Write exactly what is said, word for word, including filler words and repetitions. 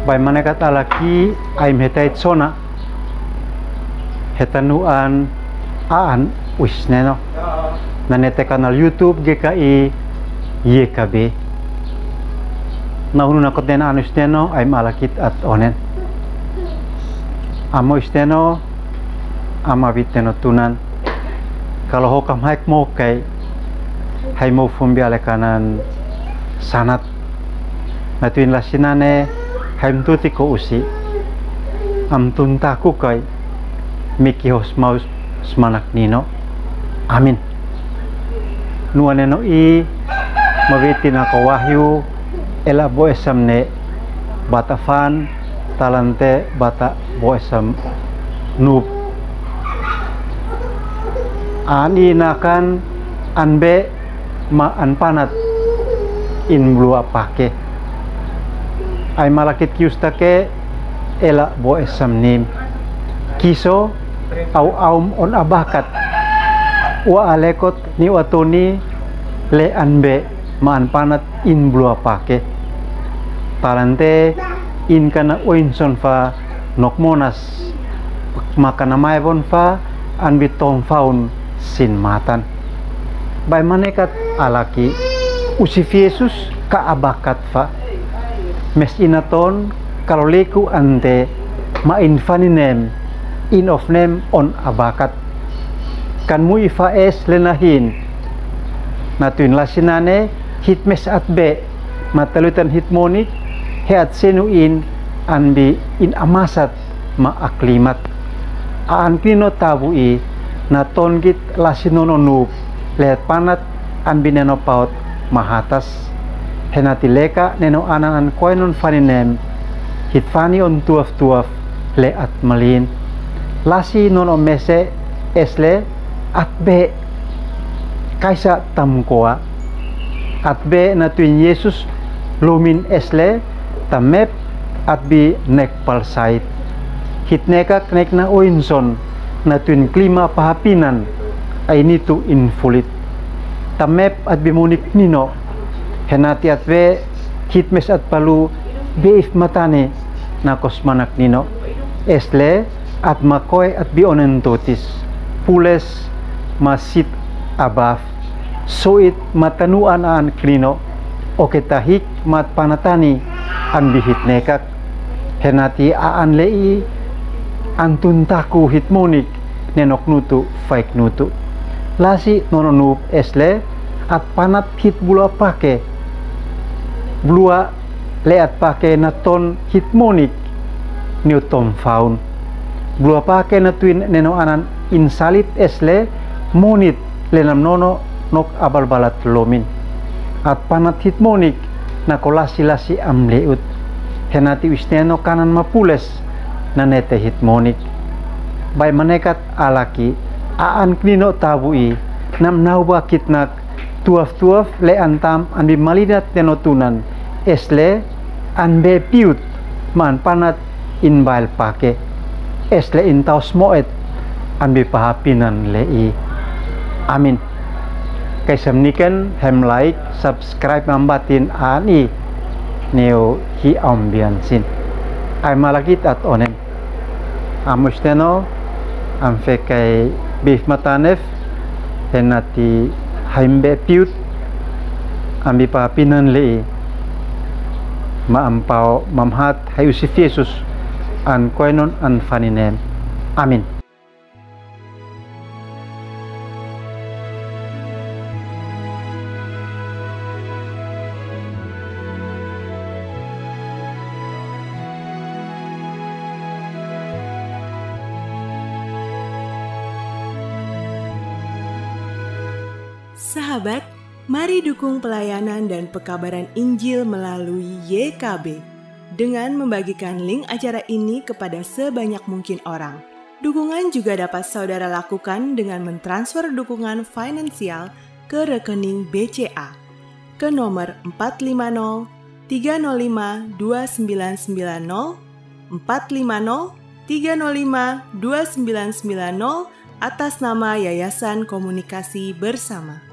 Bai manekat alaki ai metai tsona. Heta nuan aan uis neno. Nanete kanal YouTube ge ka i ye ka be. Na hunu na kote na aan uis neno ai malakit at onen. Amo uis neno, ama bit neno tunan. Kalo ho kam haik mo kai, hai mo fumbi ale kanan sanat. Na tuin lasi nane, hai mtuti ko usi. Am tunta ku kai, miki hos maus smanak nino. Amin. Nua neno i, mawiti na ko Wahyu, ela bo esam ne, bata fan, talante, bata bo esam nub. An i nakan, an be, ma an panat in blua pake. Ai malakit kius take, ela bo esam nim. Kiso, au aum on abakat. Ua alekot ni ua toni, le an be, ma an panat in blua pake. Talante, in kana oinson fa, nok monas, ma kana maibon fa, an bi tom faun sin matan. Bai manekat alaki, usi fi Yesus ka abakat fa. Mes ina ton, kalo leku ante, ma in faninem, in of nem on abakat. Kan mu i fa es le na hin. Na tuin lasi nane, hit mes at be, ma talutan hit monik, he at senu in, an bi in amasat, ma aklimat. Aan knino tabu i, na ton git lasi nono nup, le panat an bi neno paot mahatas. Henati leka neno anan an koenon faninem, hit fani on tuaf tuaf, le at malin. Lasi nono mese, es le, at be, kaisa tam koa. At be na tuin Yesus, lumin es le, tam mep, at bi nek palsait. Hit nekak nek na oinson, na tuin klima pahapinan, ai nitu in fulit. Tam mep at bi monik nino, henati at be, hit mes at palu, be if matane, na kos manak nino. Es le, at makoe at bi onen totis. Pules, ma sit abaf. Soit ma tanuan aan knino, oke tahik ma panatani an bi hit nekak. Henati aan le i, an tuntaku hit monik, nenok nutu, faik nutu. Lasi nono nup es le, at panat hit blua pake. Blua le at pake na ton hit monik, niu tom faun. Blua pake na tuin neno anan in salit es le, monit le nam nono nok abalbalat lomin. At panat hit monik, na ko lasi lasi am leut. Henati uis neno kanan ma pules, na nete hit monik. Bai manekat alaki, aan knino tabu i, nam nauba kitnak, tuaf tuaf le antam an bi malinat neno tunan, es le, an be piut, ma an panat in bail pake, es le in taus moet, an bi pahapinan le i. Amin. Kaisam niken, hem like, subscribe mambatin an i, neo hi ambian sin. Ai malakit at onen. Am uis neno, am fekai bif matanef, henati haimbe piut, am bi papinan lei, ma am pao mamhat hai usi Yesus, an koenon an faninem. Amin. Sahabat, mari dukung pelayanan dan pekabaran Injil melalui Y K B dengan membagikan link acara ini kepada sebanyak mungkin orang. Dukungan juga dapat saudara lakukan dengan mentransfer dukungan finansial ke rekening B C A ke nomor empat lima nol tiga nol lima dua sembilan sembilan nol, empat lima nol tiga nol lima dua sembilan sembilan nol, atas nama Yayasan Komunikasi Bersama.